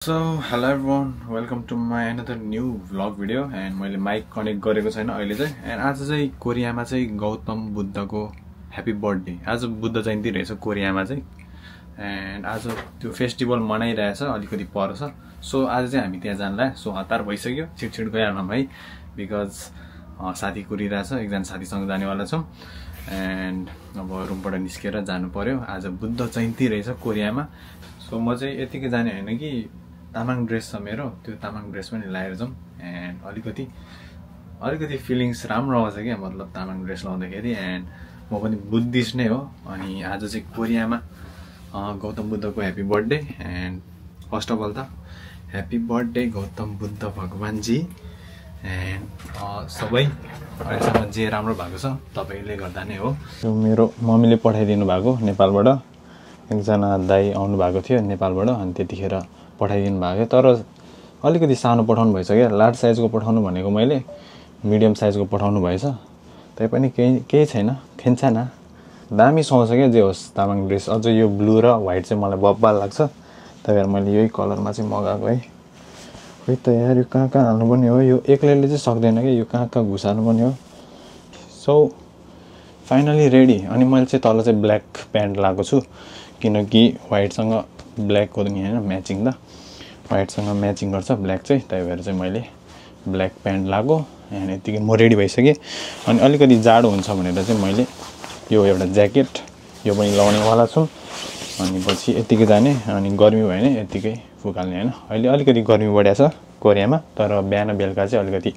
Hello everyone, welcome to my another new vlog video and मैले mic connect गरेको छैन अहिले चाहिँ and आज चाहिँ कोरियामा चाहिँ गौतम बुद्धको ह्यापी बर्थडे आज बुद्ध जयन्ती रहेछ कोरियामा चाहिँ and आज त्यो फेस्टिभल मनाइरहेछ अलिकति पर छ सो आज चाहिँ हामी त्यहाँ जानला सो हतार भइसक्यो छिटछिट गइहाल्नु भाइ बिकज साथी कुरिरहेछ एकजना साथीसँग जानेवाला छौं and अब रुमबाट निस्केर जानु पर्यो आज बुद्ध जयन्ती रहेछ कोरियामा सो म चाहिँ यतिकै जाने हैन कि तामाङ ड्रेस छ मेरो त्यो तामाङ ड्रेस पनि लाएर जाउँ एन्ड अलिकति फिलिङ्स राम्रो आउँछ के मतलब तामाङ ड्रेस लाउँदाखेरि एन्ड म पनि बुद्धिस्ट नै हो अनि आज चाहिँ कोरियामा गौतम बुद्धको happy birthday and first of all त ह्यापी बर्थडे गौतम बुद्ध भगवान जी एन्ड सबै अहिलेसम्म जे राम्रो भएको छ तपाईले गर्दा नै हो यो मेरो मम्मीले पठाइदिनु भएको नेपालबाट एकजना दाइ आउनु भएको थियो नेपालबाट अनि त्यतिखेर पठाइदिनु भएको तर अलिकति सानो पठाउनु भएछ के लार्ज साइजको पठाउनु भनेको मैले मिडियम साइजको पठाउनु भएछ तैपनि केही छैन खेन्छ न दामी सुहाउँछ के जे होस् तामाङ ड्रेस अझ यो ब्लू र व्हाइट चाहिँ मलाई बब्बा लाग्छ त्यही भएर मैले यही कलरमा चाहिँ मगाएको है खै त यार यो कहाँ हाल्नु पनि हो यो एक्लैले चाहिँ सक्दैन के यो कहाँ घुसाल्नु पनि हो सो फाइनली रेडी अनि मैले चाहिँ तल चाहिँ ब्ल्याक प्यान्ट लगाएको छु किनकि व्हाइटसँग ब्ल्याकको नि हैन म्याचिङ त व्हाइटसँग म्याचिङ गर्छ ब्ल्याक चाहिँ त्यही भएर चाहिँ मैले ब्ल्याक प्यान्ट लगाएको अनि यतिकै म रेडी भइसकेँ अनि अलिकति जाडो हुन्छ भनेर चाहिँ मैले यो एउटा ज्याकेट यो पनि लगाउनेवाला छु अनि पछि यतिकै जाने अनि गर्मी भयो भने यतिकै फुकाल्ने हैन अहिले अलिकति गर्मी बढ्या छ कोरियामा तर बिहान बेलुका चाहिँ अलिकति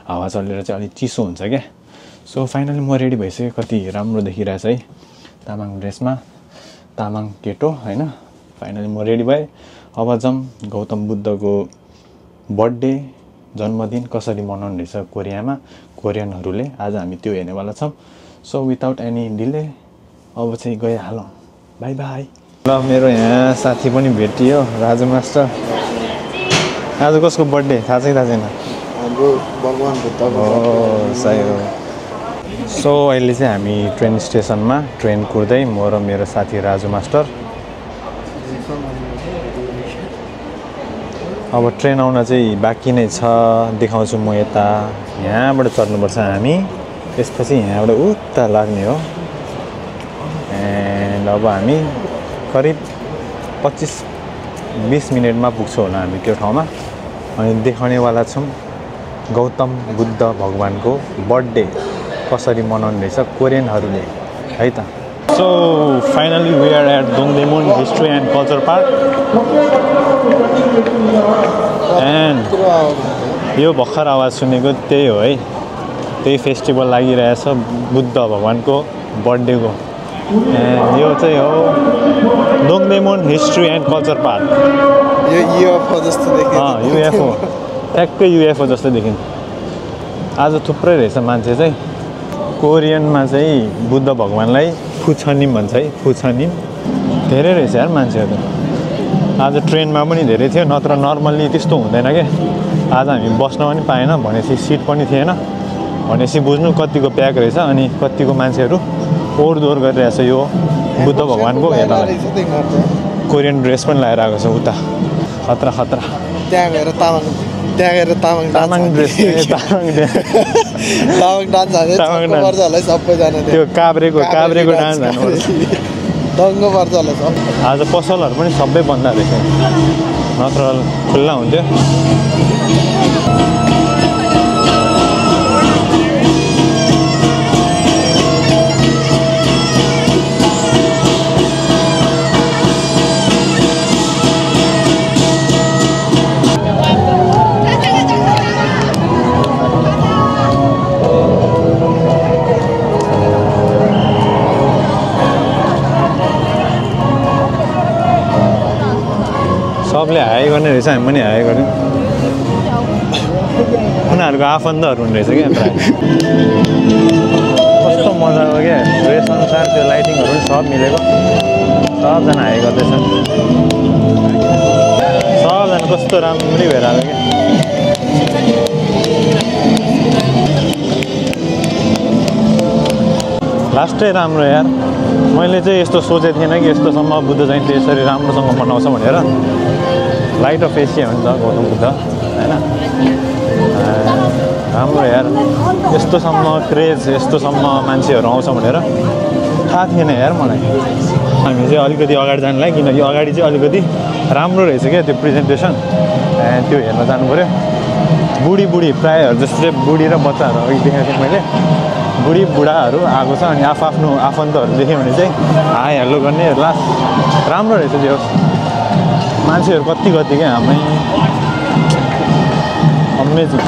हावा चलेर चाहिँ अलि चिसो हुन्छ क्या सो फाइनली म रेडी भइसकेँ कति राम्रो देखिरहेछ है तामाङ ड्रेसमा तामाङ केटो हैन फाइनली म रेडी भएँ अब जाऊँ गौतम बुद्धको बर्थडे जन्मदिन कसरी मनाउने रहेछ कोरियामा कोरियनहरूले आज हामी त्यो हेर्नेवाला छौँ सो विदाउट एनी डिले अब चाहिँ गइहालौँ बाई बाई ल मेरो यहाँ साथी पनि भेटियो राजु मास्टर आज कसको बर्थडे थाहा छैन हाम्रो भगवान बुद्धको सो अहिले चाहिँ हामी ट्रेन स्टेसनमा ट्रेन कुर्दै म र मेरो साथी राजु मास्टर अब ट्रेन आउन चाहिँ बाँकी नै छ देखाउँछु म यता यहाँबाट चढ्नुपर्छ हामी त्यसपछि यहाँबाट उता लाग्ने हो एन्ड अब हामी करिब 25-20 मिनेटमा पुग्छौँ होला हामी त्यो ठाउँमा अनि देखाउनेवाला छौँ गौतम बुद्ध भगवानको बर्थडे कसरी मनाउने रहेछ कोरियनहरूले है त so finally we are at Dongdaemun history and culture park and यो भर्खर आवाज सुनेको त्यही हो है त्यही फेस्टिभल लागिरहेछ बुद्ध भगवानको बर्थडेको एन्ड यो चाहिँ हो दोङदेमुन हिस्ट्री एन्ड कल्चर पार्क यो युएफओ जस्तो देखिन्छ युएफओ ट्याक्कै युएफओ जस्तो देखिन्छ आज थुप्रै रहेछ मान्छे चाहिँ कोरियनमा चाहिँ बुद्ध भगवानलाई फुछनिम भन्छ है फुछनिम धेरै रहेछ यार मान्छेहरू आज ट्रेनमा पनि धेरै थियो नत्र नर्मल्ली त्यस्तो हुँदैन के आज हामी बस्न पनि पाएन भनेपछि सिट पनि थिएन भनेपछि बुझ्नु कतिको प्याक रहेछ अनि कतिको मान्छेहरू ओहोरदोहोर गरिरहेछ यो बुद्ध भगवानको हेर्न कोरियन ड्रेस पनि लगाएर आएको छ उता खतरा खतरा त्यहाँ गएर तामाङ ड्रेस तामाङ डान्स हाने पर्छ होला सबैजना त्यो काभ्रेको डान्स हान्नुपर्छ दङ्ग पर्छ होला सब आज पसलहरू पनि सबै बन्द रहेछ नत्र खुल्ला हुन्थ्यो सबले हाई गर्ने रहेछ हामी पनि हाई गऱ्यौँ उनीहरूको आफन्तहरू हुने रहेछ क्या प्रायः कस्तो मजाको क्या ड्रेस अनुसार त्यो लाइटिङहरू पनि सब मिलेको सबजना हाई गर्दैछन् सबजना कस्तो राम्रै भएर आएको क्या लास्टै राम्रो यार मैले चाहिँ यस्तो सोचेको थिएन कि यस्तोसम्म बुद्ध जयन्ती यसरी राम्रोसँग मनाउँछ भनेर लाइट अफ एसिया हुन्छ गौतम बुद्ध होइन राम्रो यार यस्तोसम्म क्रेज यस्तोसम्म मान्छेहरू आउँछ भनेर थाहा थिएन यार मलाई हामी चाहिँ अलिकति अगाडि जानलाई किनकि अगाडि चाहिँ अलिकति राम्रो रहेछ क्या त्यो प्रेजेन्टेसन त्यो हेर्न जानु पऱ्यो बुढी प्रायःहरू जस्तै बुढी र बच्चाहरू अघि देखाएको थिएँ मैले बुढी बुढाहरू आएको छ अनि आफ्नो आफन्तहरू देख्यो भने चाहिँ हाई हेलो गर्ने लास्ट राम्रो रहेछ त्यो मान्छेहरू कति क्या हामी अमेजिङ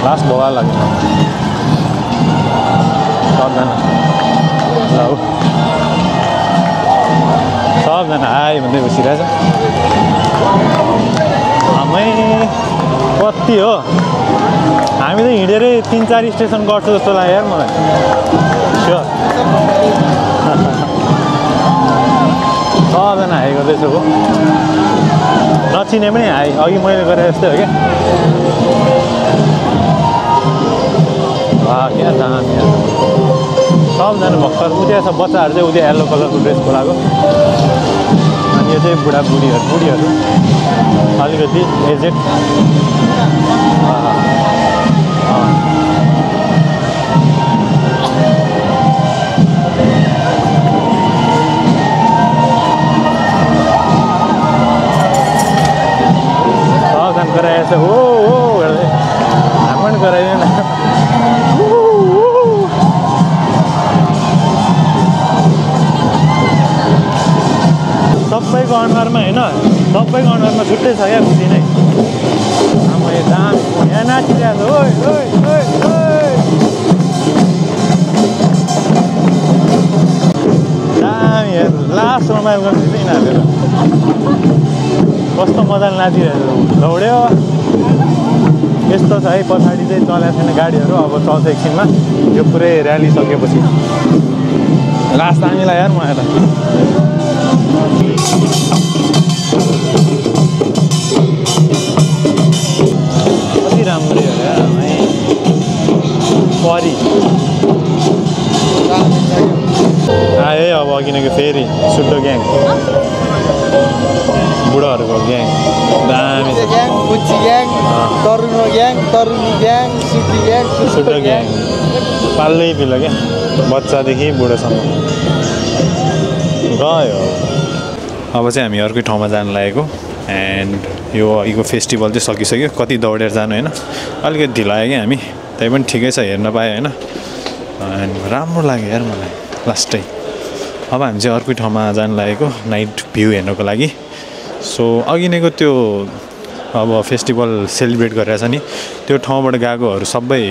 लास्ट भोगा लाग्यो सबजना हाई भन्दै बसिरहेछ हामी कति हो हामी त हिँडेरै 3-4 स्टेसन गर्छ जस्तो लाग्यो यार मलाई सबजना हाई गर्दैछ हो नचिने पनि हाई अघि मैले गरेँ जस्तै हो क्या क्या दामी सबजना भर्खर उद्या छ बच्चाहरू चाहिँ उद्या येल्लो कलरको ड्रेस खोलाएको अनि यो चाहिँ बुढीहरू अलिकति एजेड सबजना गराएछ हो हेर्दै हामी पनि गराइदिएन सबैको अनुहारमा होइन सबैको अनुहारमा छुट्टै छ क्या खुसी नै मैले दाम यहाँ नाचिरहेको दामी लास्ट रमाइलो गर्नु चाहिँ यिनीहरूले कस्तो मजाले नाचिरहेको दौड्यो यस्तो छ है पछाडि चाहिँ चलेको छैन गाडीहरू अब चल्छ एकछिनमा यो पुरै र्याली सकेपछि लास्ट हामीलाई यार मलाई त कति राम्रो हो यार परी आयो अब किनकि फेरि सुड्डो ग्याङ बुढाहरूको ग्याङ दामी सुड्डो ग्याङ पाल्दै पिलो क्या बच्चादेखि बुढोसम्म गयो अब चाहिँ हामी अर्कै ठाउँमा जानु लागेको एन्ड यो अघिको फेस्टिभल चाहिँ सकिसक्यो कति दौडेर जानु होइन अलिकति ढिलो आयो क्या हामी त्यही पनि ठिकै छ हेर्न पायो होइन एन्ड राम्रो लाग्यो यार मलाई लास्टै अब हामी चाहिँ अर्कै ठाउँमा जानु लागेको नाइट भ्यू हेर्नको लागि सो अघि नैको त्यो अब फेस्टिभल सेलिब्रेट गरिरहेछ नि त्यो ठाउँबाट गएकोहरू सबै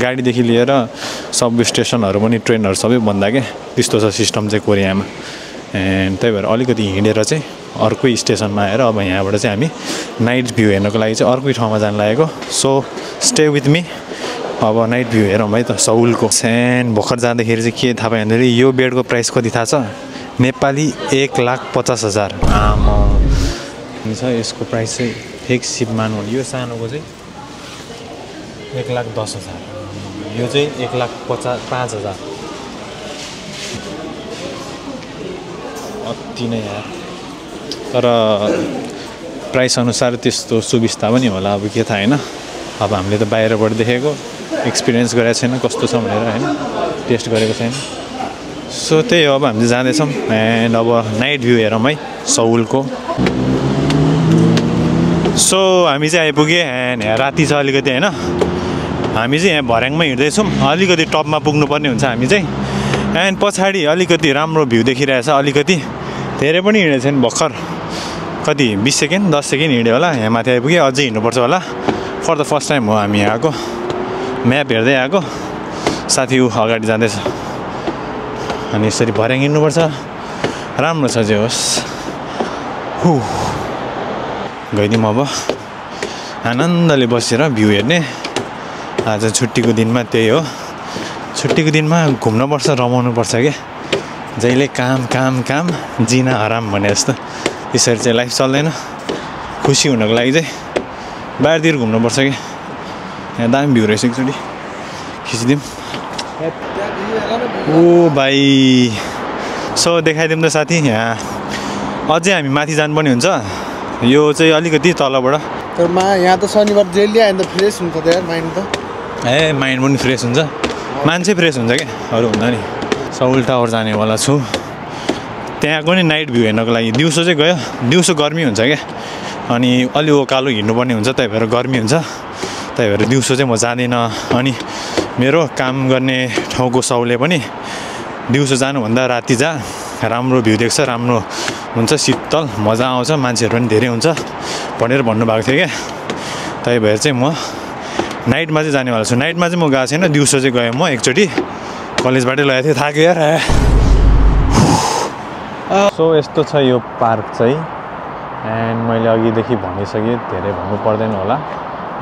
गाडीदेखि लिएर सब स्टेसनहरू पनि ट्रेनहरू सबै बन्द क्या त्यस्तो छ सिस्टम चाहिँ कोरियामा एन्ड त्यही भएर अलिकति हिँडेर चाहिँ अर्कै स्टेसनमा आएर अब यहाँबाट चाहिँ हामी नाइट भ्यू हेर्नको लागि चाहिँ अर्कै ठाउँमा जानु लागेको सो स्टे विथ मी अब नाइट भ्यू हेरौँ है त सौलको एन्ड भर्खर जाँदाखेरि चाहिँ के थाहा पायो भन्दाखेरि यो बेडको प्राइस कति थाहा छ नेपाली 1,50,000 आमा छ यसको प्राइस चाहिँ फिक्स सिप मान्नु यो सानोको चाहिँ 1,10,000 यो चाहिँ 1,05,000 अति नै यार तर प्राइस अनुसार त्यस्तो सुविस्ता पनि होला अब के थाहा होइन अब हामीले त बाहिरबाट देखेको एक्सपिरियन्स गरेको छैन कस्तो छ भनेर होइन टेस्ट गरेको छैन सो त्यही हो अब हामी जाँदैछौँ एन्ड अब नाइट भ्यू हेरौँ है सौलको सो हामी चाहिँ आइपुग्यो एन्ड यहाँ राति छ अलिकति होइन हामी चाहिँ यहाँ भर्याङमा हिँड्दैछौँ अलिकति टपमा पुग्नुपर्ने हुन्छ हामी चाहिँ एन्ड पछाडि अलिकति राम्रो भ्यू देखिरहेछ अलिकति धेरै पनि हिँडेको छैन भर्खर कति 20 सेकेन्ड 10 सेकेन्ड हिँड्यो होला यहाँ माथि आइपुग्यो अझै हिँड्नुपर्छ होला फर द फर्स्ट टाइम हो हामी यहाँ आएको म्याप हेर्दै आएको साथी ऊ अगाडि जाँदैछ अनि यसरी भर्याङ हिँड्नुपर्छ राम्रो छ जे होस् गइदिउँ अब आनन्दले बसेर भ्यू हेर्ने आज छुट्टीको दिनमा त्यही हो छुट्टीको दिनमा घुम्नुपर्छ रमाउनुपर्छ क्या जहिले काम काम काम जिना हराम भने जस्तो यसरी चाहिँ लाइफ चल्दैन खुसी हुनको लागि चाहिँ बाहिरतिर घुम्नुपर्छ क्या यहाँ दामी भ्यू रहेछ एकचोटि खिचिदिउँ ओ भाइ सो देखाइदिउँ त साथी यहाँ अझै हामी माथि जानुपर्ने हुन्छ यो चाहिँ अलिकति तलबाट तर यहाँ त शनिबार जेली आयो भने त फ्रेस हुन्छ त यार माइन्ड त माइन्ड पनि फ्रेस हुन्छ मान्छे फ्रेस हुन्छ क्या अरू हुँदा नि सौल टावर जानेवाला छु त्यहाँको नि नाइट भ्यू हेर्नको लागि दिउँसो चाहिँ गयो दिउँसो गर्मी हुन्छ क्या अनि अलि उकालो हिँड्नुपर्ने हुन्छ त्यही भएर गर्मी हुन्छ त्यही भएर दिउँसो चाहिँ म जाँदिनँ अनि मेरो काम गर्ने ठाउँको साउले पनि दिउँसो जानुभन्दा राति जा राम्रो भ्यू देख्छ राम्रो हुन्छ शीतल मजा आउँछ मान्छेहरू पनि धेरै हुन्छ भनेर भन्नुभएको थियो क्या त्यही भएर चाहिँ म नाइटमा चाहिँ जानेवाला छु नाइटमा चाहिँ म गएको छैन दिउँसो चाहिँ गएँ म एकचोटि कलेजबाटै लगेको थिएँ थाक्यो यार सो यस्तो छ यो पार्क चाहिँ एन्ड मैले अघिदेखि भनिसकेँ धेरै भन्नु पर्दैन होला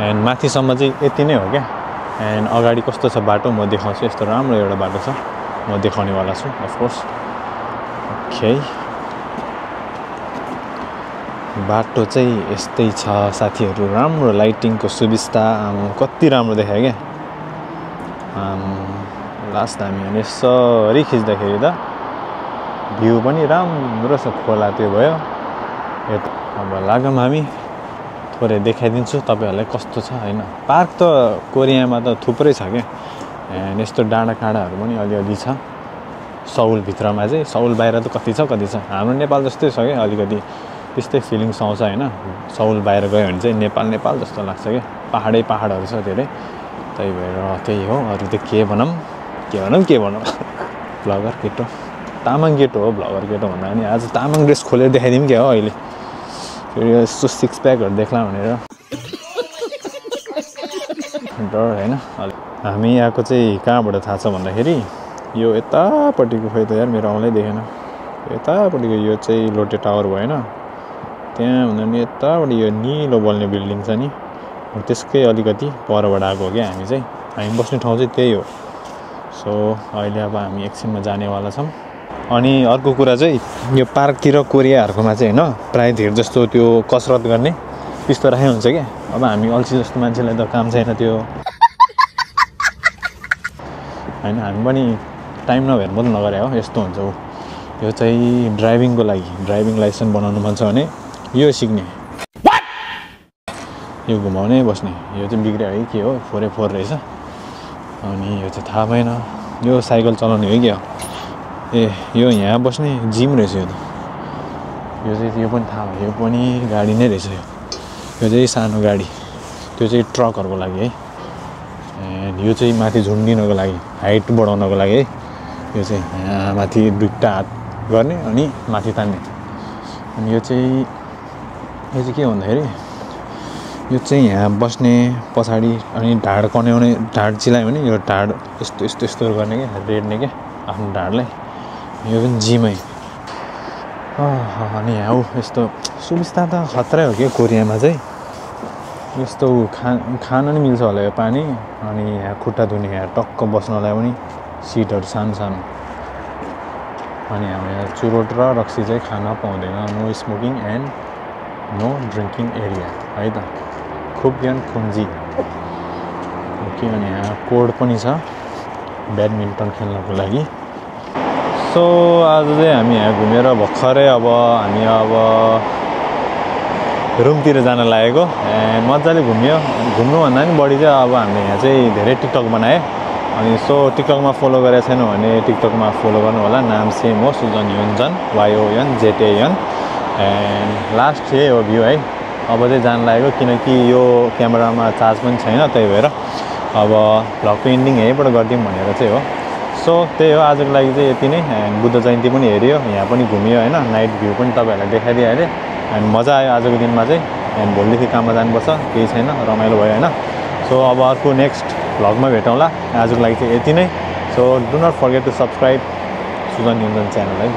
एन्ड माथिसम्म चाहिँ यति नै हो क्या एन्ड अगाडि कस्तो छ बाटो म देखाउँछु यस्तो राम्रो एउटा बाटो छ म देखाउनेवाला छु अफकोर्स ओके बाटो चाहिँ यस्तै छ साथीहरू राम्रो लाइटिङको सुविस्ता कति राम्रो देखायो क्या लास्ट हामी यसरी खिच्दाखेरि त भ्यू पनि राम्रो छ खोला त्यो भयो अब लागौँ हामी थोरै देखाइदिन्छु तपाईँहरूलाई कस्तो छ होइन पार्क त कोरियामा त थुप्रै छ क्या एन्ड यस्तो डाँडा काँडाहरू पनि अलिअलि छ सौलभित्रमा चाहिँ सौल बाहिर त कति छ हाम्रो नेपाल जस्तै छ क्या अलिकति त्यस्तै फिलिङ्स आउँछ होइन सौल बाहिर गयो भने चाहिँ नेपाल जस्तो लाग्छ क्या पाहाडहरू छ धेरै त्यही भएर त्यही हो अरू त के भनौँ ब्लगर केटो तामाङ केटो हो ब्लगर केटो भन्दा पनि आज तामाङ ड्रेस खोलेर देखाइदिउँ क्या हो अहिले फेरि यस्तो सिक्स प्याकहरू देख्ला भनेर डर होइन हामी यहाँको चाहिँ कहाँबाट थाहा छ भन्दाखेरि यो यतापट्टिको खोइ त यार मेरो आउँदै देखेन यतापट्टिको यो चाहिँ लोटे टावर भएन त्यहाँ भन्दा नि यतापट्टि यो निलो बल्ने बिल्डिङ छ नि त्यसकै अलिकति परबाट आएको हो क्या हामी बस्ने ठाउँ चाहिँ त्यही हो सो अहिले अब हामी एकछिनमा जानेवाला छौँ अनि अर्को कुरा चाहिँ यो पार्कतिर कोरियाहरूकोमा चाहिँ होइन प्रायः धेर जस्तो त्यो कसरत गर्ने त्यस्तो राखेको हुन्छ क्या अब हामी अल्छी जस्तो मान्छेलाई त काम छैन त्यो होइन हामी पनि टाइम नभएर मात्रै नगरे हो यस्तो हुन्छ ऊ यो चाहिँ ड्राइभिङको लागि ड्राइभिङ लाइसेन्स बनाउनु मन छ भने यो सिक्ने यो घुमाउने बस्ने यो चाहिँ बिग्रियो है के हो 4x4 रहेछ अनि यो चाहिँ थाहा भएन यो साइकल चलाउने हो क्या यो यहाँ बस्ने जिम रहेछ यो चाहिँ यो पनि थाहा भयो यो पनि गाडी नै रहेछ यो चाहिँ सानो गाडी त्यो चाहिँ ट्रकहरूको लागि है एन्ड यो चाहिँ माथि झुन्डिनको लागि हाइट बढाउनको लागि है यो चाहिँ यहाँ माथि दुईवटा हात गर्ने अनि माथि तान्ने अनि यो चाहिँ के भन्दाखेरि यो चाहिँ यहाँ बस्ने पछाडि अनि ढाड कन्याउने ढाड चिलायो भने यो ढाड यस्तो गर्ने क्या रेड्ने क्या आफ्नो ढाडलाई यो पनि जिमै अनि यहाँ यस्तो सुविस्ता त खतरै हो क्या कोरियामा चाहिँ यस्तो खान नि मिल्छ होला यो पानी अनि यहाँ खुट्टा धुने यहाँ टक्क बस्नलाई पनि सिटहरू सानो अनि हाम्रो यहाँ चुरोट र रक्सी चाहिँ खान पाउँदैन no smoking and no drinking area है त खुब्यान खुन्जी ओके अनि यहाँ कोर्ट पनि छ ब्याडमिन्टन खेल्नको लागि सो आज चाहिँ हामी यहाँ घुमेर भर्खरै अब हामी रुमतिर जान लागेको एन्ड मजाले घुम्नुभन्दा पनि बढी चाहिँ अब हामीले यहाँ चाहिँ धेरै टिकटक बनायो अनि सो टिकटकमा फलो गरेको छैन भने टिकटकमा फलो गर्नु होला नाम सेम हो Sujan Yonzan YONZAN and last यही हो भ्यू है अब चाहिँ जान लागेको किनकि यो क्यामेरामा चार्ज पनि छैन त्यही भएर अब भ्लगको एन्डिङ यहीँबाट गरिदिउँ भनेर चाहिँ हो सो त्यही हो आजको लागि चाहिँ यति नै एन्ड बुद्ध जयन्ती पनि हेऱ्यो यहाँ पनि घुमियो होइन नाइट भ्यू पनि तपाईँहरूलाई देखाइदिइहालेँ एन्ड मजा आयो आजको दिनमा चाहिँ एन्ड भोलिदेखि काममा जानुपर्छ केही छैन रमाइलो भयो होइन सो अब अर्को नेक्स्ट भ्लगमा भेटौँला आजको लागि चाहिँ यति नै so do not forget to subscribe Sujan Yonzan channel है